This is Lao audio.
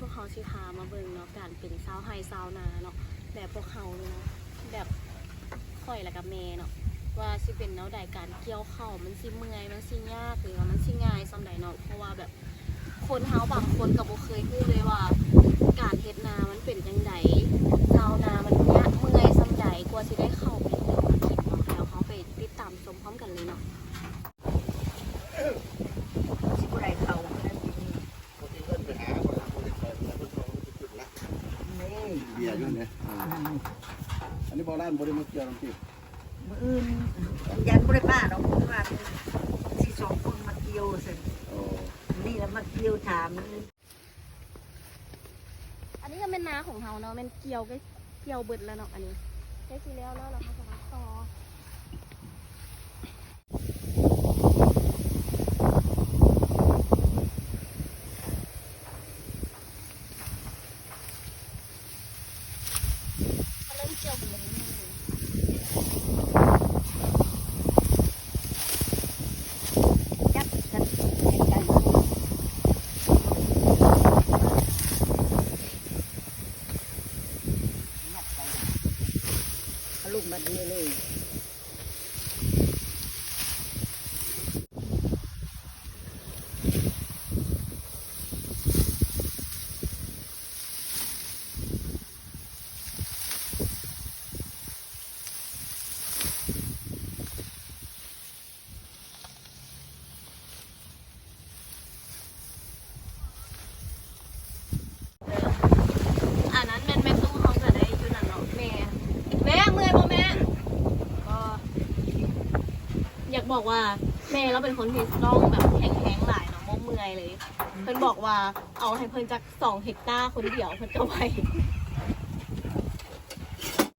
ພວກເຮົາຊິພາມາເບິ່ງເນາະ ການເປັນຊາວໄຮ່ຊາວນາເນາະ ແບບພວກເຮົານີ້ເນາະ ແບບຂ້ອຍແລ້ວກະແມ່ເນາະ ວ່າຊິເປັນແນວໃດ ການກ່ຽວເຂົ້າມັນຊິເມື່ອຍ ມັນຊິຍາກ ຫຼືວ່າມັນຊິງ່າຍສ່ຳໃດເນາະ ເພາະວ່າແບບຄົນເຮົາບາງຄົນກະບໍ່ເຄີຍຮູ້ເລີຍວ່າ ການເຮັດນາມັນເປັນຈັ່ງໃດ ຊາວນາມັນຍາກເມື່ອຍສ່ຳໃດ ກວ່າຊິໄດ້ເຂົ້າເປັນທຸລະກິດເນາະ ແລ້ວເຮົາໄປຕິດຕາມຊົມພ້ອມກັນເລີຍເນາະ. ຊິບໍ່ໄດ້ເຂົ້າແລ້ວປີນີ້ ບໍ່ມີເງິນໄປຫາ ບໍ່ໄດ້ ບໍ່ໄດ້ໄປ ແລ້ວເພິ່ນເອົາໄປຂຶ້ນລະ ນີ້ ເບຍຢູ່ນີ້ ອືມ ອັນນີ້ບໍ່ ຫຼານບໍ່ໄດ້ມາກ່ຽວນຳຕິ ມື້ອື່ນ ຍັນບໍ່ໄດ້ມາດອກ ເພາະວ່າຊິສອງຄົນມາກ່ຽວຊັ້ນ ໂອ້ ນີ້ລະມາກ່ຽວຖາມ. ອັນນີ້ກະແມ່ນນາຂອງເຮົາເນາະ ແມ່ນກ່ຽວ ກ່ຽວເບິດແລ້ວເນາະ ອັນນີ້ໃກ້ຊິແລ້ວແລ້ວ ລະເຮົາກະມາຕໍ່ ເອົາລົງບັດນີ້ເລີຍ. ອັນນັ້ນແມ່ນແມ່ຕູ້ເຮົາກະໄດ້ຢູ່ນັ້ນເນາະ ແມ່ ແມ່ເມື່ອຍບໍ່ແມ່? ກະຢາກບອກວ່າແມ່ລາວເປັນຄົນທີ່ຕ້ອງແບບແຂງແຮງຫຼາຍເນາະ ບໍ່ເມື່ອຍເລີຍ ເພິ່ນບອກວ່າເອົາໃຫ້ເພິ່ນຈັກສອງເຮັກຕາຄົນດຽວເພິ່ນກະໄຫວ.